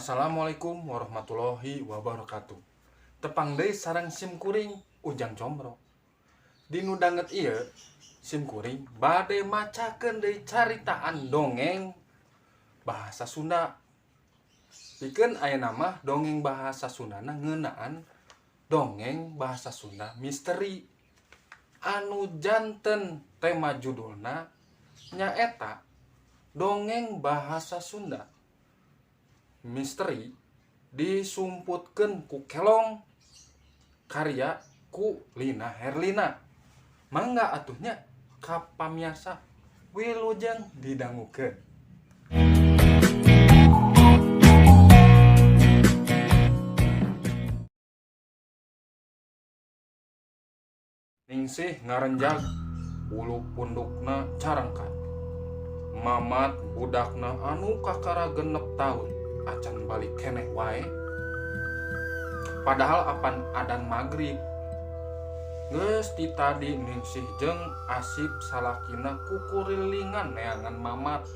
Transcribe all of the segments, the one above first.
Assalamualaikum warahmatullahi wabarakatuh. Tepang deui sareng sim kuring Ujang Combro. Dinu danget ieu sim kuring bade macakeun deui caritaan dongeng bahasa Sunda. Pikeun ayeuna mah dongeng bahasa Sundana ngeunaan dongeng bahasa Sunda misteri. Anu janten tema judulna nyaeta dongeng bahasa Sunda misteri disumputkeun ku kelong karya ku Lina Herlina. Mangga atuh nya ka pamiarsa wilujeng didangukeun. Ningsih ngarenjag bulu pundukna carangkat. Mamat budakna anu kakara 6 tahun acan balik keneh wae. Padahal apan adan magrib. Geus ti tadi Ningsih jeung Asip salakina kukurilingan neangan Mamat.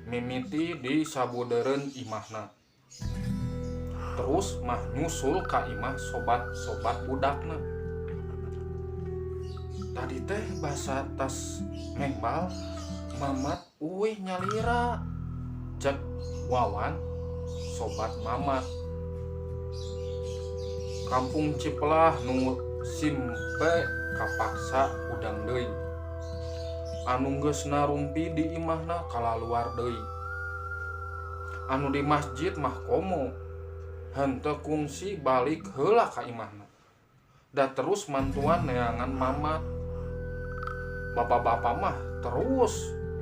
Mimiti di sabudeureun imahna. Terus mah nyusul ka imah sobat-sobat budakna. Tadi teh basa tas mengbal Mamat uih nyalira. Cek Wawan sobat Mamat. Kampung Cipelah nu simpe kapaksa udang deui. Anu geus narumpi di imahna kalaluar deui. Anu di masjid mah komo henteu kungsi balik heula ka imahna. Da terus mantuan neangan Mamat. Bapak-bapak mah terus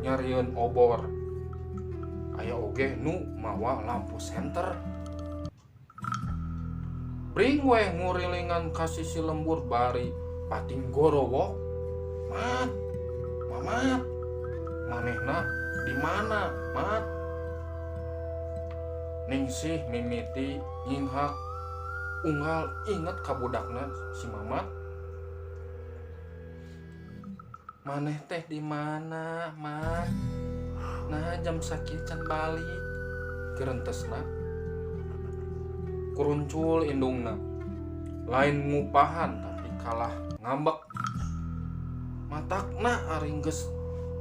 nyarieun obor. Aya oge nu mawa lampu senter. Bring we ngurilingan ka sisi lembur bari pating gorowok. Mat, Mamat, manehna di mana, Mat? Ningsih mimiti nyinghak unggal inget ka budakna si Mamat. Maneh teh di mana, Mat? Nah, jam sakieu can balik. Gerentesna. Kuruncul indungna. Lain ngupahan tapi kalah ngambek. Matakna ari geus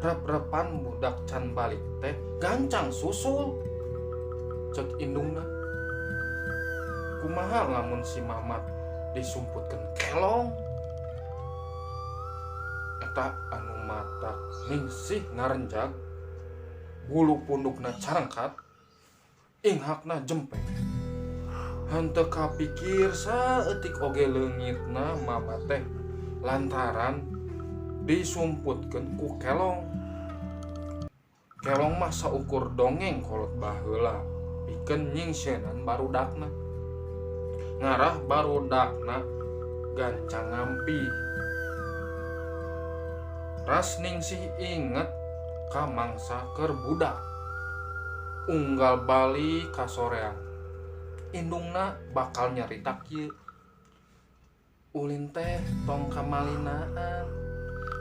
rep-repan budak can balik teh gancang susul. Cek indungna. Kumaha lamun si Mamat disumputkeun kelong? Eta anu matak Ningsih ngarenjag, bulu pundukna carangkat, inghakna jempe. Henteu kapikir saeutik oge leungitna Mamat teh lantaran disumputkeun ku kelong. Kelong mah saukur dongeng kolot baheula pikeun nyingsenan barudakna. Ngarah barudakna gancang ngampi. Ras Ningsih inget ka mangsa keur budak. Unggal balik ka soreang. Indungna bakal nyarita kieu. Ulin teh tong kamalinaan,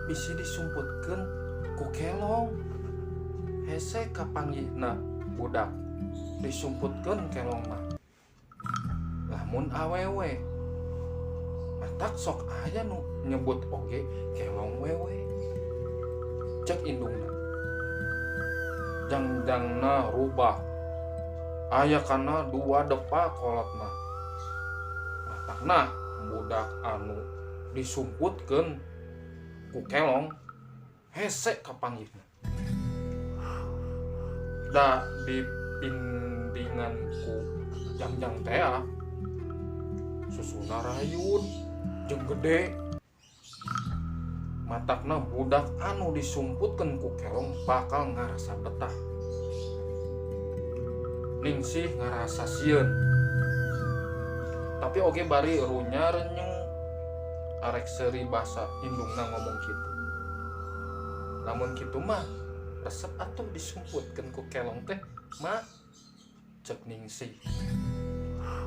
bisi disumputkeun ku kelong. Hese kapanggihna budak disumputkeun kelong mah. Lamun awewe matak sok aya nu nyebut oge kelong wewe. Cek indungna. Jangjangna rubah. Aya kana 2 depa kolot mah. Matakna budak anu disumputkeun ku kelong hese kapanggihna. Da dipindingan ku jangjang tea susuna rayun jeung gede. Matakna budak anu disumputkeun ku kelong bakal ngarasa betah. Ningsih ngarasa sieun. Tapi oge bari runya renyu arek seuri basa indungna ngomong kitu. Lamun kitu mah resep atuh disumputkeun ku kelong teh mah. Cek Ningsih.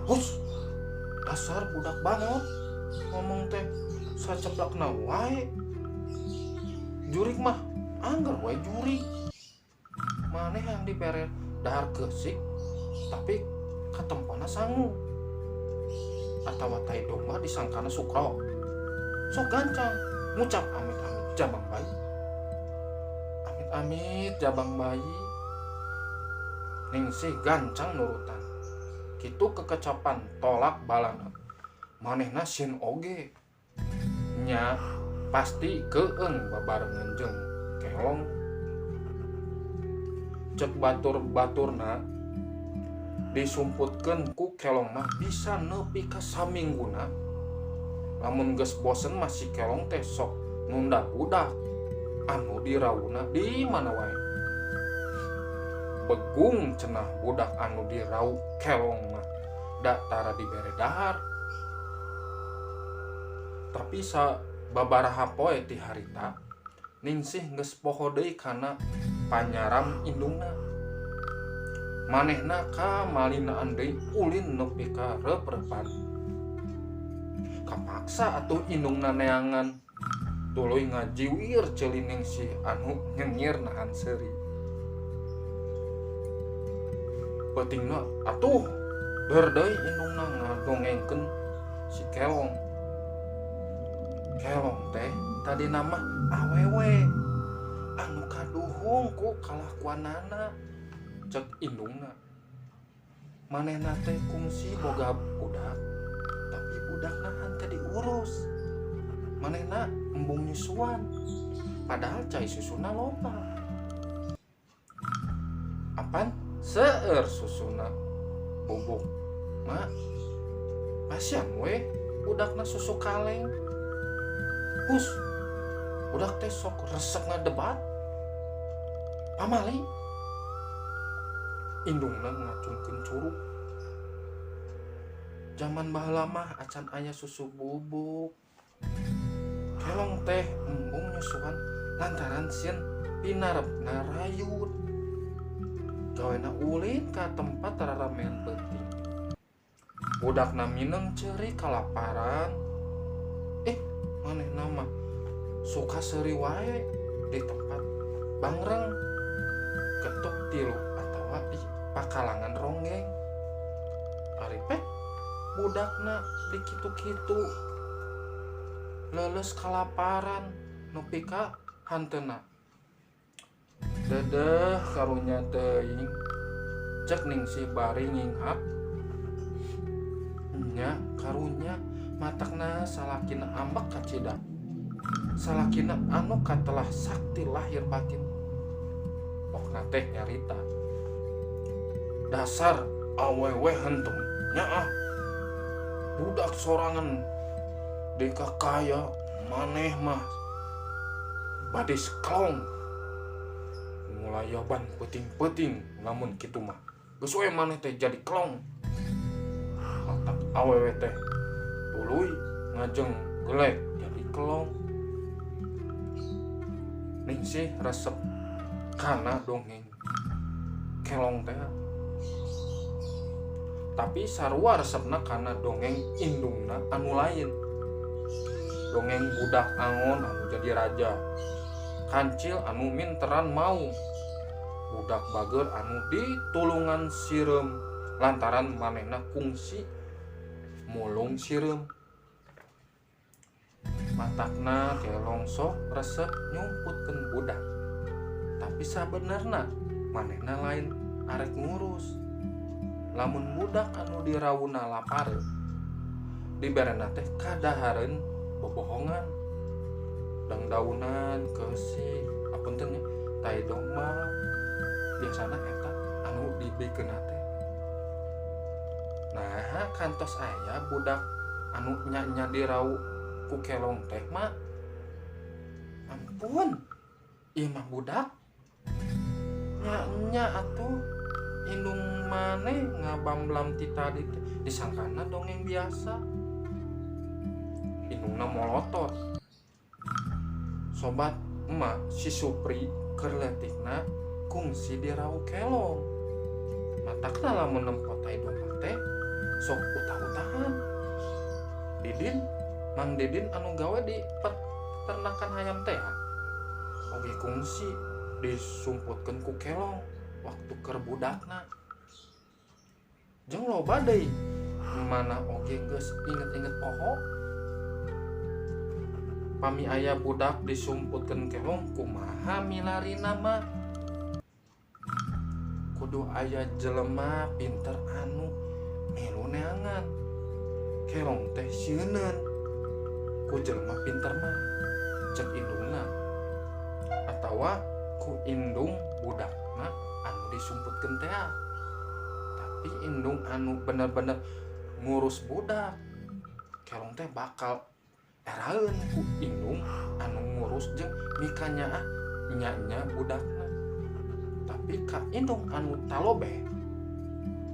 Hus, dasar budak banget ngomong teh saceplakna wae. Jurik mah angger wae jurik. Maneh yang dibere dahar keusik Tapi katempona sangu. Atawa tai domba disangkana sukro. Sok gancang ngucap amit-amit jabang bayi. Amit-amit jabang bayi. Ningsih gancang nurutan. Kitu kekecapan tolak balana. Manehna sieun oge. Nya pasti keeng babarengan jeung kelong. Cek batur-baturna disumputkeun ku kelong mah bisa nepi ka samingguna. Lamun geus bosen mah si kelong teh sok nunda budak anu dirauna di mana wae. Begung cenah budak anu dirau kelong mah da tara dibere dahar. Tapi sababaraha poe ti harita Ningsih geus poho deui kana panyaram indungna. Manehna kamalinaan deui ulin nepi ka reup-reupan. Kapaksa atuh indungna neangan tuluy ngajiwir ceuli Ningsih anu nyengir nahan seuri. Peutingna atuh deur deui indungna ngadongengkeun si kelong. Kelong teh tadina mah awewe anu kaduhung ku kalakuanana. Cek indungna, manehna teh kungsi boga budak, tapi budakna henteu diurus. Manehna embung nyusuan, padahal cai susuna loba. Apan seueur susuna bubuk mak, pasian we budakna susu kaleng. Hus, budak teh sok resep ngadebat. Pamali indungna ngacungkeun curug. Jaman baheula mah acan aya susu bubuk. Kelong teh embung nyusuan lantaran sieun pinarepna rayut. Gawena ulin ka tempat raramean peuting. Budakna mineng ceuri kalaparan. Manehna mah suka seuri wae di tempat bangreng. Ketuk tilu atawa di pakalangan ronggeng. Ari pek budakna dikitu-kitu leuleus kalaparan nepi ka hanteuna. Dedeh karunya teuing. Cek Ningsih bari nginghap. Nya karunya matakna salakina ambek kacida. Salakina anu katelah sakti lahir batin. Pokna teh nyarita. Dasar awewe hentum nyaah. Budak sorangan deka kaya maneh mah badis klong. Mulayaban peuting-peuting lamun kitu mah. Geus we maneh teh jadi klong. Matak awewe teh tuluy ngajeng gelek jadi kelong. Ningsih resep kana dongeng kelong teh. Tapi sarua resepna kana dongeng indungna anu lain. Dongeng budak angon anu jadi raja, kancil anu minteran mau, budak bager anu ditulungan sireum lantaran manehna kungsi mulung sireum. Matakna kelong sok resep nyumputkeun budak. Tapi sabenerna manehna lain arek ngurus. Lamun budak anu dirawuna lapar, diberena teh kadahareun bobohongan, dangdaunan, keusik, apunten nya, tai domba. Biasana eta anu dibikeunna teh. Nah, kantos aya budak anu nya-nya dirau ku kelong teh mah. Ampun, ieu mah budak nya-nya atuh indung maneh ngabamblam ti tadi teh disangkana dongeng biasa. Indungna molotot. Sobat emak si Supri keur leutikna kungsi dirau kelong. Matakna lamun nempo tai domba teh sok utah-utahan. Didin, Mang Didin anu gawe di peternakan hayam teh oge kungsi disumputkeun ku kelong waktu keur budakna. Jeung loba deui mana oge geus inget-inget poho. Pami aya budak disumputkeun kelong kumaha milarina mah. Kudu aya jelema pinter anu milu neangan. Kelong teh sieuneun ku jelema pinter mah cek indungna atawa ku indung budakna anu disumputkeun teh. Tapi indung anu bener-bener ngurus budak kelong teh bakal eraeun ku indung anu ngurus jeung mikanyaah nya-nya budakna. Tapi ka indung anu talobe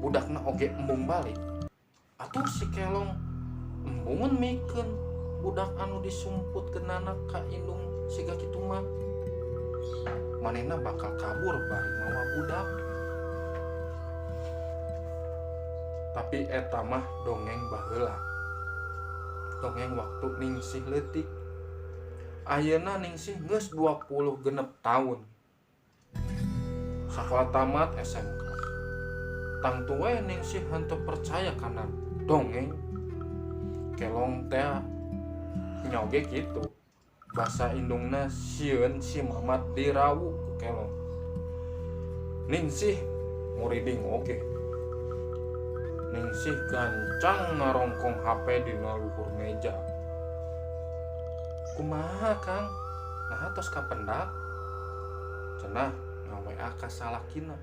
budakna oge embung balik atuh si kelong embungeun mikeun budak anu disumputkeunana ka indung siga kitu mah. Manehna bakal kabur bari mawa budak. Tapi eta mah dongeng baheula. Dongeng waktu Ningsih leutik. Ayeuna Ningsih geus 26 tahun. Sakola tamat SMK. Tangtu we Ningsih henteu percaya kana dongeng. Kelong teh nyoge kitu. Basa indungna sieun si Mamat dirawu ku kelong. Ningsih muriding oge. Ningsih gancang ngarongkong HP dina luhur meja. Kumaha Kang? Naha tos kapendak? Cenah nga-WA ka salakina.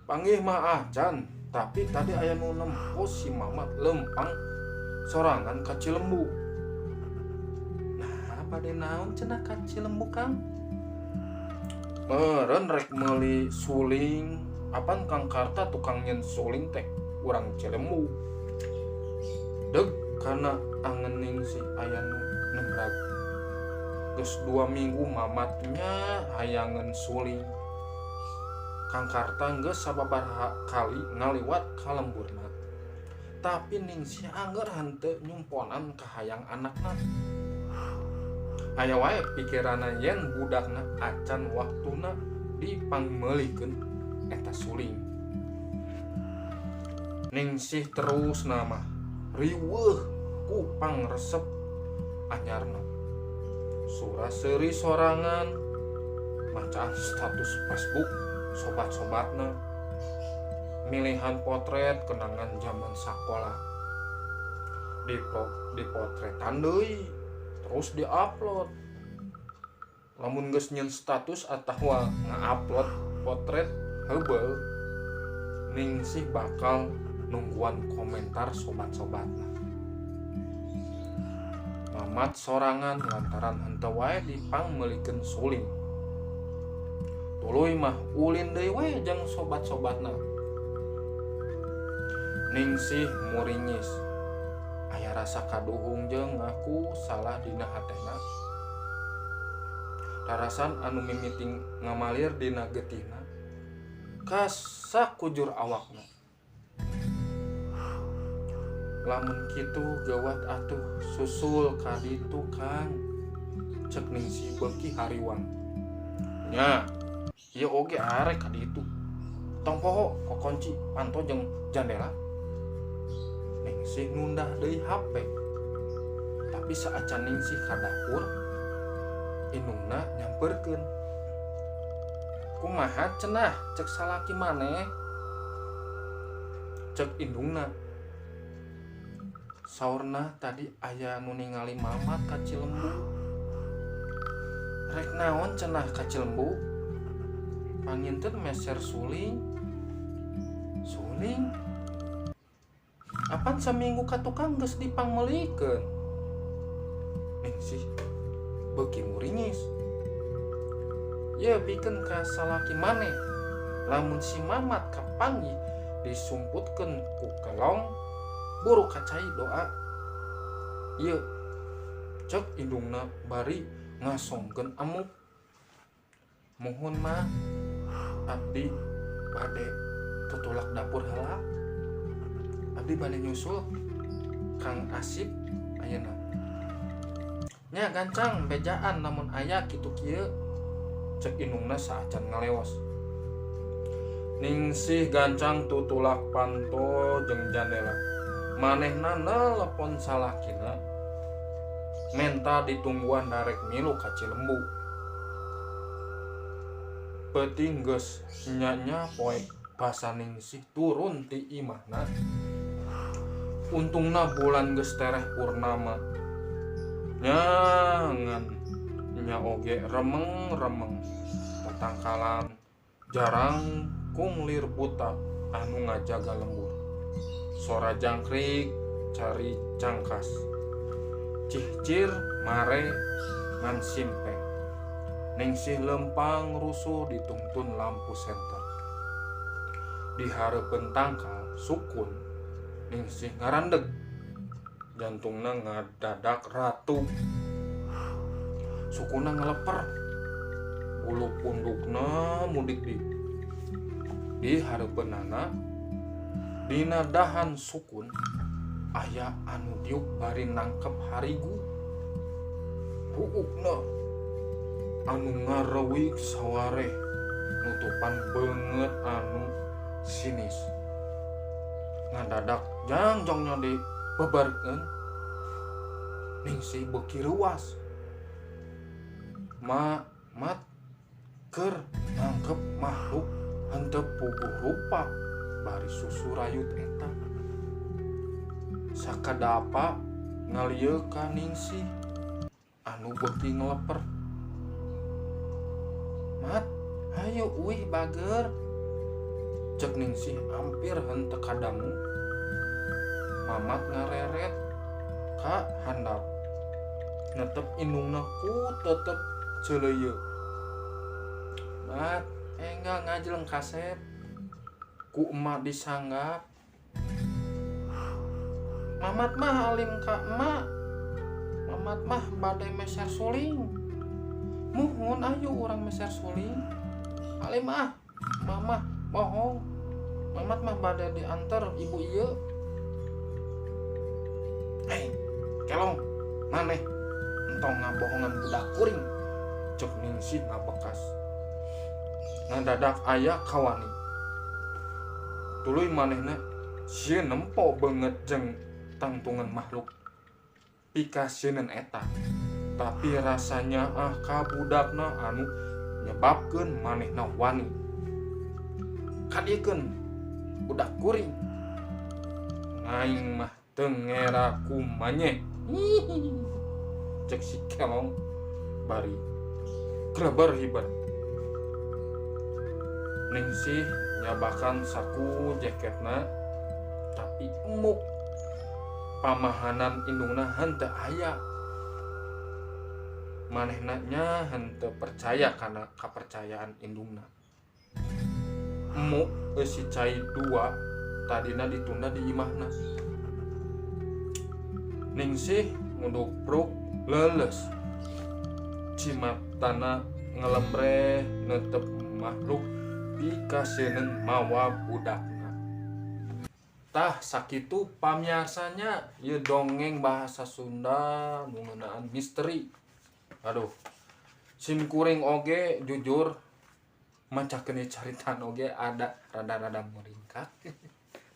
Panggih mah acan, tapi tadi aya nu nempo si Mamat lempang sorangan ka Cilembu. Nah, bade naon cenah ka Cilembu Kang? Meureun rek meuli suling. Apan Kang Karta tukang nyen suling teh urang Cilembu. Deg kana angen Ningsih aya nu nembrag. Geus 2 minggu mamatnya hayangeun suling. Kang Karta geus sababaraha kali ngaliwat ka lemburna. Tapi Ningsih angger henteu nyumponan kahayang anakna. Aya wae pikiranna yen budakna acan waktuna dipangmeulikeun eta suling. Ningsih terus nama riweuh ku pangresep anyarna. Sura-seuri sorangan macaan status Facebook sobat-sobatna, milihan potret kenangan zaman sakola. Dipotretan deui terus diupload. Lamun geus nyeun status atawa nga-upload potret heubeul, Ningsih bakal nungguan komentar sobat-sobatna. Mamat sorangan lantaran henteu wae dipangmeulikeun suling. Tuluy mah ulin deui we jeung sobat-sobatna. Ningsih muringis. Aya rasa kaduhung jeung ngaku salah dina hatena. Rarasan anu mimiti ngamalir dina getihna kasakujur awakna. Lamun kitu gawat atuh susul ka ditu Kang, cek Ningsih beuki hariwang. Nya, ieu oge arek ka ditu. Tong poho kokonci panto jeung jandela. Ningsih ngundah deui HP. Tapi saacan Ningsih ka dapur, indungna nyamperkeun. Kumaha cenah cek salaki maneh? Cek indungna. Saurna tadi aya nu ningali Mamat ka Cilembu. Rek naon cenah ka Cilembu? Panginten meser suling. Suling? Apan saminggu ka tukang geus dipangmeulikeun? Ningsih beuki muringis. Ye bikeun ka salaki maneh. Lamun si Mamat kapanggih disumputkeun ku kelong, buru kacai doa. Ieu cek indungna bari ngasongkeun amuk. Muhun mah abdi bade tutulak dapur heula. Abdi bade nyusul Kang Asip ayeuna. Nya gancang bejaan namun aya kitu kieu, cek indungna saacan ngaleos. Ningsih gancang tutulak panto jeung jandela. Manehna nelepon salakina menta ditungguan darek milu ka Cilembu. Peuting geus nya-nya poek basa Ningsih turun ti imahna. Untungna bulan geus tereh purnama. Nya ngan nya oge remeng-remeng tatangkalan jarang kunglir buta anu ngajaga lembur. Sora jangkrik cari cangkas. Cihcir mare ngan simpeng. Ningsih lempang rusuh dituntun lampu senter. Di hareupeun tangkal sukun Ningsih ngarandeg. Jantungna ngadadak ratu. Sukuna ngaleper. Bulu pundukna mudik di. Di hareupeunana dina dahan sukun aya anu diuk bari nangkep harigu. Buukna anu ngarewik sawareh nutupan beungeut anu sinis. Ngadadak jangjongnya dibebarkeun. Ningsih beuki reuas. Ma mat keur nangkep makhluk henteu puguh rupa bari susurayut eta. Sakadapa ngalieu ka Ningsih anu beuki ngeleper. Mat, hayu uih bager. Cek Ningsih hampir henteu kadangu. Mamat ngareret ka handap. Netep indungna ku tetep ceuleuyeut. Mat, enggal ngajeleng kasep. Ku emak disanggap. Mamat mah alim ka emak. Mamat mah bade meser suling. Muhun ayo urang meser suling. Alim ah, mamah bohong. Mamat mah bade diantar ibu ieu. Hei, kelong, maneh entong ngabohongan budak kuring. Cek Ningsih ngabekas. Ngadadak aya kawani. Tuluy manehna sieun nempo beungeut jeung tangtungan makhluk pikasieun eta. Tapi rasanya ah ka budakna anu nyebabkeun manehna wani. Kadiekeun budak kuring. Aing mah teu ngera kumanye. Cek si kelong bari kleber hiber. Ningsih nyabakan saku jaketna tapi emuk. Pamahanan indungna henteu aya. Manehna nya henteu percaya kana kapercayaan indungna. Emuk eusi cai dua tadina ditunda di imahna. Ningsih ngudupruk leuleus. Cimatana ngelembreh netep makhluk pikasieun mawa budakna. Tah sakitu pamiarsanya ieu dongeng bahasa Sunda nu ngeunaan misteri. Aduh, sim kuring oge jujur macakeun ieu caritaan oge ada rada-rada muringkak.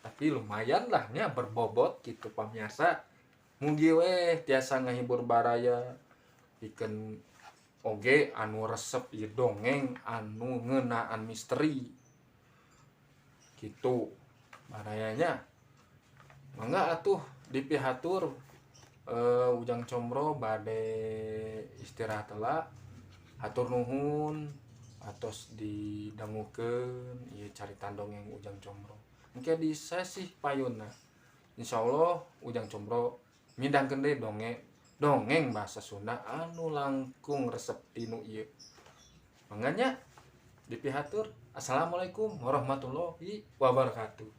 Tapi lumayan lah nya berbobot gitu pamiarsa. Mugi weh tiasa ngahibur baraya pikeun oge anu resep ieu dongeng anu ngeunaan misteri. Gitu barayanya. Mangga atuh dipihatur Ujang Combro bade istirahat heula. Hatur nuhun atos didangukeun ieu carita dongeng Ujang Combro. Engke di sesi payunna insyaallah Ujang Combro midangkeun deui dongeng bahasa Sunda anu langkung resep tinu ieu. Mangga nya dipihatur. Assalamualaikum warahmatullahi wabarakatuh.